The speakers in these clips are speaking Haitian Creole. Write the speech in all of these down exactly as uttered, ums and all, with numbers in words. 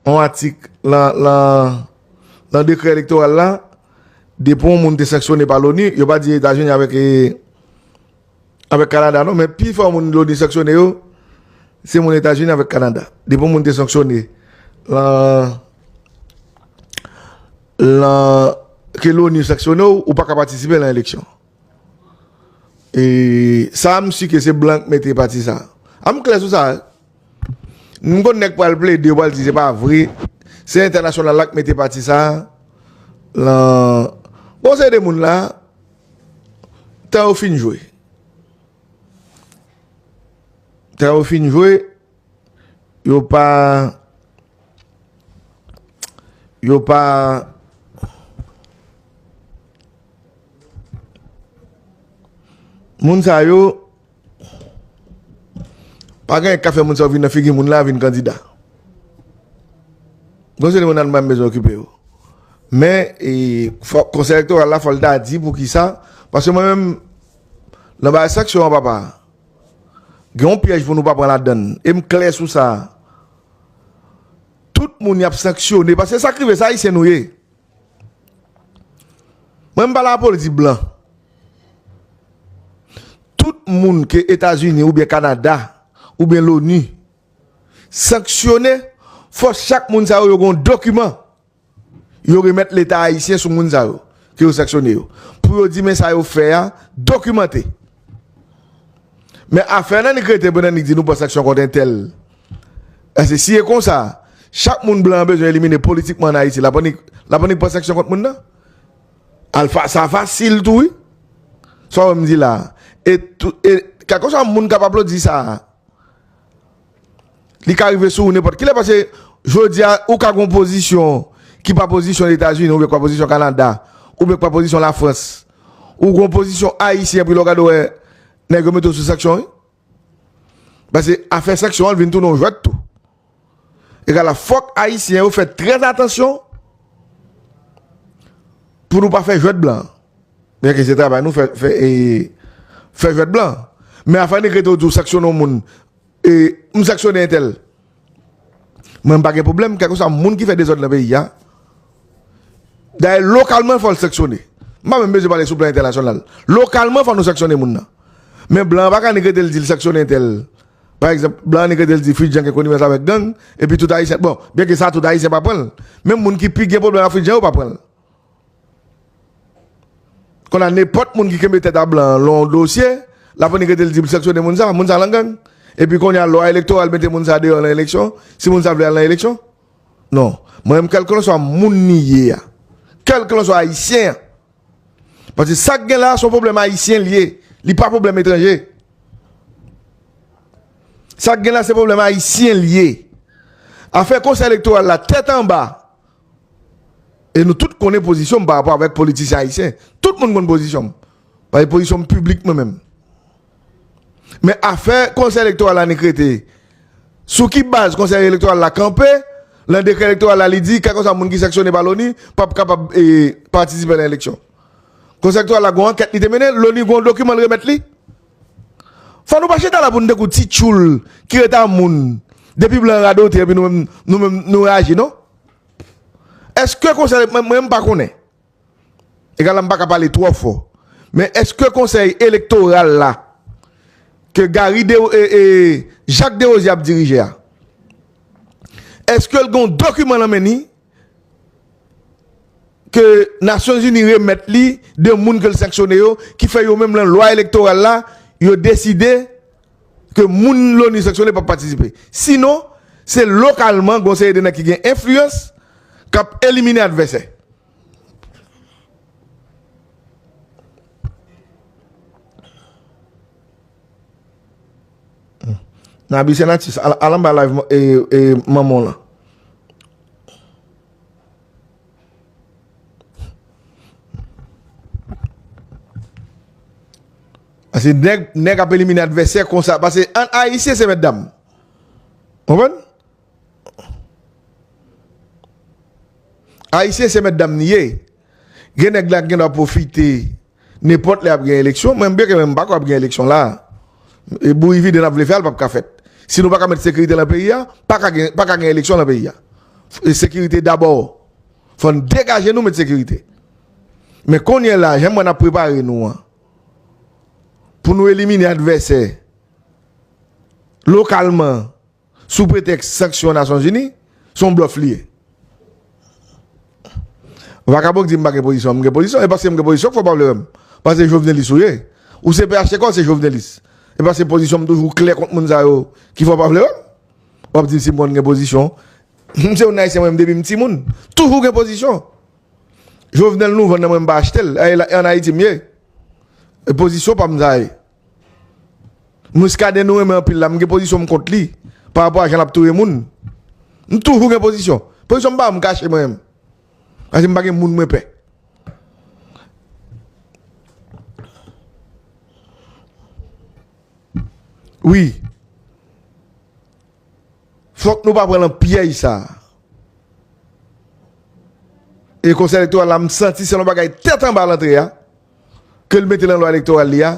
yon atik lan, lan, lan dekrè elektoral la, depi yon moun te sanksyone pa Loni, yo pa di Etazini avèk, e, avèk Kanada non, men pi fò moun Loni sanksyone yo, se moun Etazini avèk Kanada. Depi yon moun te sanksyone, lan, lan, ke Loni sanksyone w, ou pa ka patisipe lan eleksyon. E sa, m si ke se blan k mete pati sa. A, m klè sou sa. M konn nèg pral plede, yo pral di se pa vre. Se entènasyonal la k mete pati sa. Lan, bon, se de moun la, tan yo fin jwe. Tan yo fin jwe, yo pa, yo pa, moun sa yo, pa gen ka fè moun sa yo vin nan figi moun la, vin kandida. Gon se de moun nan m bezwen okipe yo. Men, e, fò, konsèy elektoral la, fò l ta di pou ki sa. Paske mwen menm, nan bagay sanksyon an, papa, gen yon pyèj pou nou pa pran ladann. E m klè sou sa. Tout moun y ap sanksyone, paske sa k rive, se ayisyen nou ye. Mwen, m pa la pou di blan. Tout moun ke Etazini oubyen Kanada oubyen Loni sanksyone, fò chak moun sa yo, yo gen yon dokiman yo remèt Leta ayisyen sou moun sa yo, ke yo sanksyone yo. Pou yo di, men sa yo fè a, dokimante. Men afè nan nik rete pou nan nik di nou pran sanksyon kont entèl. Paske si e konsa, chak moun blan an bezwen elimine politikman ann Ayiti, l ap annik, l ap annik pran sanksyon kont moun nan. Alfa, sa fasil tou, wi. Sa w wè m di la. E tou, e kèlkeswa moun k ap aplodi sa a, li ka rive sou ou nenpòt kilè, paske jodi a, ou ka gen yon pozisyon ki pa pozisyon Etazini, oubyen ki pa pozisyon Kanada, oubyen ki pa pozisyon Lafrans, ou gen yon pozisyon ayisyen, epi lè w gade w wè nèg yo mete w sou sanksyon, wi. Paske afè sanksyon an, l vin tounen yon jwèt tou. Egal a fòk ayisyen yo fè trè atansyon pou nou pa fè jwèt blan. Byenke se travay nou fè, fè, e, fè jwèt blan. Men afè nèg rete w di w sanksyone yon moun, e, m sanksyone entèl. Mwen, m pa gen pwoblèm, kèlkeswa moun ki fè dezòd nan peyi a. Dayè, lokalman, fò l sanksyone. M pa menm bezwen pale sou plan entènasyonal. Lokalman, fò nou sanksyone moun nan. Men blan an pa ka nèg rete l di l sanksyone entèl. Pa egzanp, blan an nèg rete l di Fridjan gen konivans avèk gang, epi tout ayisyen, bon, byenke sa tout ayisyen pa pran l. Menm moun ki pi gen pwoblèm ak Fridjan yo pa pran l. Kounye a, nenpòt moun ki kenbe tèt a blan an lan yon dosye, l ap annik rete l di l sanksyone moun sa, moun sa lan gang. Epi kounye a, lwa elektoral mete moun sa deyò lan eleksyon, si moun sa vle al lan eleksyon. Non. Mwen menm, kèlkelanswa moun li ye a, kèlkelanswa ayisyen an, paske sa k gen la, se yon pwoblèm ayisyen li ye, li pa pwoblèm etranje. Sa k gen la, se pwoblèm ayisyen li ye. Afè konsèy elektoral la, tèt anba, e nou tout konnen pozisyon m pa rapò avèk politisyen ayisyen. Tout moun konn pozisyon m. Paske pozisyon m piblik mwen menm. Men afè konsèy elektoral la nik rete, sou ki baz konsèy elektoral la kanpe, lan dekrè elektoral la, li di, kèlkeswa moun ki sanksyone pa Loni, p ap kapab, e, patisipe nan eleksyon. Konsèy elektoral la gon ankèt li te mennen, Loni gon dokiman l remèt li. Fò nou pa chita la pou n tankou ti tchoul ki rete a moun. Depi blan radote, epi nou menm, nou menm, nou reyaji, non? Èske konsèy, mwen, mwen, m pa konnen. Egal la, m pa ka pale twò fò. Men èske konsèy elektoral la, ke Gary De, e, e, Jacques Desrosiers ap dirije a, èske l gon dokiman nan men li ke Nasyonzini remèt li de moun ke l sanksyone yo, ki fè yo menm lan lwa elektoral la, yo deside ke moun Loni sanksyone p ap patisipe. Sinon, se lokalman, gon seri de nèg ki gen enfliyans, k ap elimine advèsè. Nabi Senatus, al, al anba live, e, e, manman w lan. Paske nèg, nèg ap elimine advèsè konsa. Paske an, Ayisyen se mèt dam. Konprann? Ayisyen se mèt dam li ye. Gen nèg la ki gen dwa pwofite nenpòt lè ap gen eleksyon. Mwen, byenke mwen, m pa kwè ap gen eleksyon la. E bouyi vide n ap vle fè a, l p ap ka fèt. Si nou pa ka met sekirite lan peyi a, pa ka gen, pa ka gen eleksyon lan peyi a. E sekirite dabò. Fò n degaje nou, met sekirite. Men kounye a la, jan m wè n ap prepare nou an, pou nou elimine advèsè lokalman, sou pretèks sanksyon Nasyonzini, se yon blòf li ye. Vakabon k di m pa gen pozisyon, m gen pozisyon, e paske m gen pozisyon k fè w pa vle wè m. Paske Jovenelis ou ye. Ou se P H T K, ou se Jovenelis. E paske pozisyon m toujou klè kont moun sa yo ki fè w pa vle wè m. W ap di m si m konn gen pozisyon. M se yon Ayisyen, mwen menm, depi m timoun. Toujou gen pozisyon. Jovenel nou vann nan, mwen m pa achte l. Ay, la, ann Ayiti m ye. E pozisyon pa m sa ye. Muscadin nou renmen anpil la, m gen pozisyon m kont li pa rapò a jan l ap touye moun. M toujou gen pozisyon. Pozisyon m pa m kache mwen menm. Paske m pa gen moun mwen pè. Wi. Fòk nou pa pran nan pyèj sa. E konsèy elektoral la, m santi se yon bagay tèt anba l antre a, ke l mete nan lwa elektoral li a.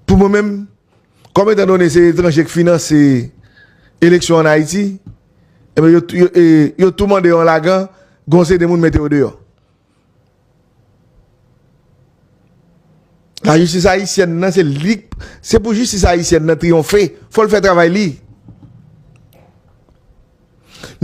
Pou mwen menm, kòm etan done se etranje k finanse eleksyon ann Ayiti, ebyen yo, yo, e, yo tou mande yon lagan, gon seri de moun mete yo deyò. Lajistis ayisyèn nan, se li, se pou jistis ayisyèn nan triyonfe. Fò l fè travay li.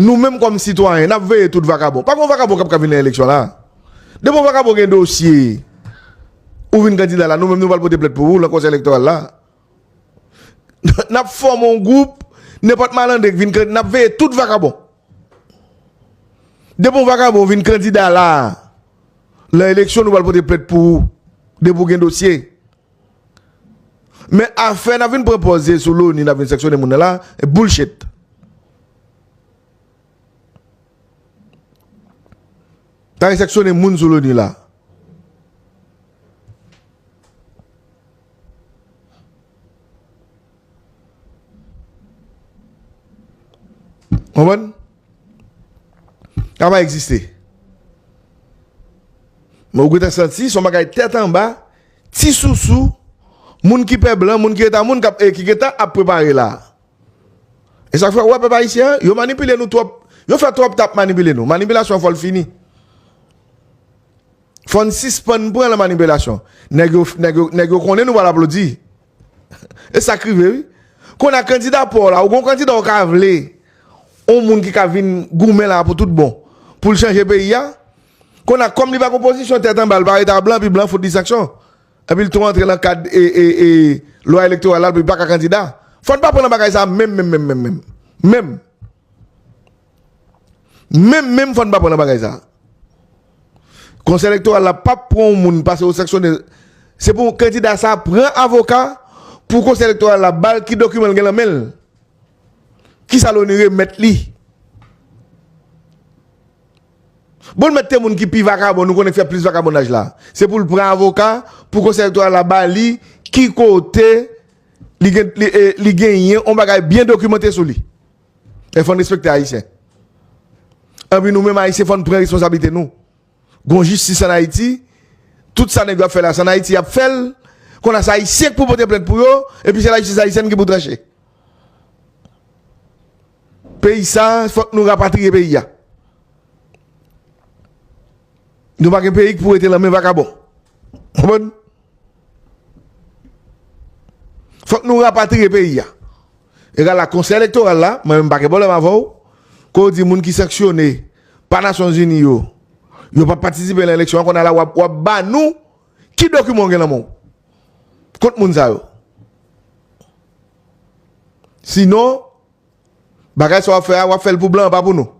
Nou menm kòm sitwayen, n ap veye tout vakabon. Pa gen yon vakabon k ap ka vin nan eleksyon la. Depi yon vakabon gen dosye, ou vin kandida la, nou menm nou pral pote plent pou ou nan konsèy elektoral la. N ap fòme yon gwoup, nenpòt malandren k vin kandida, n ap veye tout vakabon. Depi yon vakabon vin kandida la, nan eleksyon, nou pral pote plent pou ou. Depi w gen dosye. Men afè n ap vin pran pòz se sou Loni, n ap vin sanksyone moun nan la, e bullshit. Pa gen sanksyone moun sou Loni la. Konprann? Sa pa egziste. Men ou gentan santi se yon bagay tèt anba, ti sousou, moun ki pè blan, moun ki eta moun k ap, e ki gentan ap prepare la. E sa k fè w wè pèp ayisyen an, yo manipile nou twòp. Yo fè twòp t ap manipile nou. Manipilasyon an fò l fini. Fò n sispann pran nan manipilasyon. Nèg yo, nèg yo, nèg yo konnen nou pral aplodi. E sa k rive, wi. Kounye a kandida pa w la, ou gon kandida w ka vle, yon moun ki ka vin goumen la pou tout bon, pou l chanje peyi a. Kounye a, kòm li pa gon pozisyon tèt anba, l pa rete a blan, epi blan fout li sanksyon. Epi l tou antre nan kad, e, e, e, lwa elektoral la, epi l pa ka kandida. Fò n pa pran nan bagay sa menm, menm, menm, menm, menm. Menm. Menm, menm fò n pa pran nan bagay sa. Konsèy elektoral la p ap pran yon moun pase yo sanksyone. Se pou kandida sa pran avoka pou konsèy elektoral la ba l ki dokiman l gen nan men l. Kisa Loni remèt li? Bon, l mèt te moun ki pi vakabon, nou konnen k fè plis vakabonnaj la. Se pou l pran avoka pou konsèy elektoral la ba li ki kote li gen, li, e, li genyen yon bagay byen dokimante sou li. E fò n respekte Ayisyen. Anpi nou menm Ayisyen, fò n pran responsablite nou. Gon jistis ann Ayiti, tout sa nèg yo ap fè la, se ann Ayiti y ap fè l. Kounye a se Ayisyen k pou pote plent pou yo, epi se lajistis ayisyèn ki pou tranche. Peyi sa, fòk nou rapatriye peyi a. Nou pa gen peyi k pou rete nan men vakabon. Konprann? Fòk nou rapatriye peyi a. Egal a konsèy elektoral la, mwen menm m pa gen pwoblèm avè w. Ke w di moun ki sanksyone pa Nasyonzini yo, yo p ap patisipe nan eleksyon an, kounye a la w ap, w ap ba nou ki dokiman w gen nan men w kont moun sa yo. Sinon, bagay sa w ap fè a, w ap fè l pou blan, pa pou nou.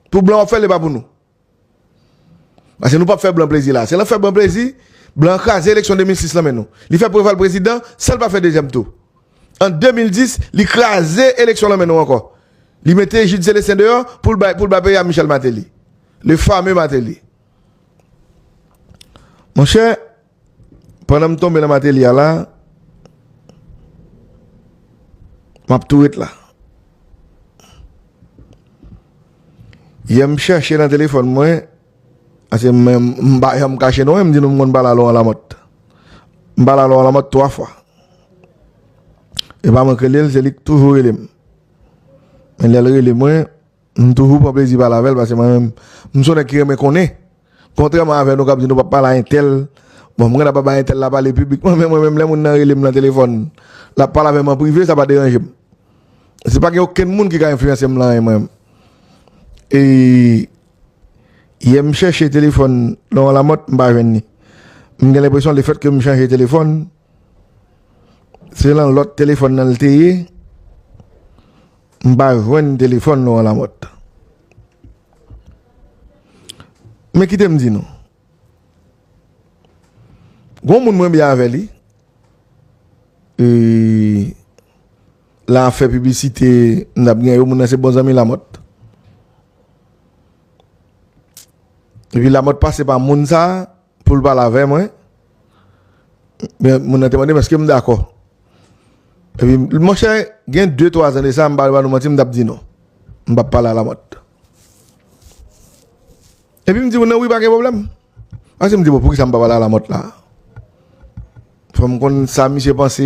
Pou blan w ap fè l, e pa pou nou. Paske nou p ap fè blan plezi la. Se nan fè blan plezi, blan an kraze eleksyon de mil sis nan men nou. Li fè Preval prezidan san l pa fè dezyèm tou. An de mil dis, li kraze eleksyon nan men nou ankò. Li mete Jude Célestin deyò pou l bay, pou l bay peyi a Michel Martelly. Le fameux Martelly. Monchè, pandan m tonbe nan Martelly a la, m ap tou ret la. Yè m chèche nan telefòn mwen, paske mwen, m pa janm kache non, m di nou m konn pale a Laurent Lamothe. M pale a Laurent Lamothe twa fwa. E pa mwen k rele l, se li k toujou rele m. Men lè l rele mwen, m toujou pran plezi pale avè l, paske mwen menm, m se yon nèg ki renmen konnen. Kontrèman avè nou k ap di nou p ap pale a entèl, bon, mwen ap bay entèl la pale piblikman, men mwen menm, lè moun nan rele m nan telefòn, l ap pale avè m an prive, sa pa deranje m. Se pa gen okenn moun ki ka enfliyanse m nan anyen, mwen menm. E yè m chèche telefòn Laurent Lamothe, m pa jwenn li. M gen lenpresyon lefètke m chanje telefòn, se nan lòt telefòn nan l te ye, m pa jwenn telefòn Laurent Lamothe. Men kite m di nou. Gon moun mwen byen avè li. E, la ap fè piblisite, m t ap gen yo, moun nan se bon zanmi Lamothe. Epi Lamothe pase pa moun sa a pou l pale avè mwen. Men moun nan te mande m èske m dakò. Epi, monchè, gen de, twa zan de sa, m pa, pa nou manti, m t ap di non. M p ap pale a Lamothe. Epi m di moun nan, wi, pa gen pwoblèm. Paske m di, bon, poukisa m pa pale a Lamothe la? Fò m konn sa misye panse.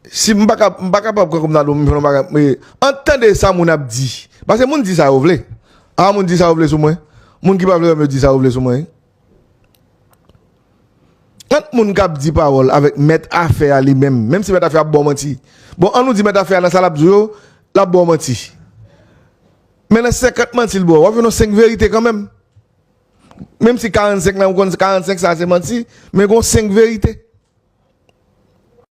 Si m pa ka, m pa kapab kwè kòm nan do m fè yon bagay, men an tande sa moun ap di. Paske moun di sa yo vle. A, moun di sa yo vle sou mwen. Moun ki pa vle wè m yo di sa yo vle sou mwen. Ant moun k ap di pawòl avèk mèt afè a li menm, menm si mèt afè a ap ba w manti. Bon, an nou di mèt afè a nan sa l ap di w yo, l ap ba w manti. Men nan senkant manti l ba w, w ap jwenn yon senk verite kanmenm. Menm si karannsenk lan, ou konn karannsenk sa se manti, men gon senk verite.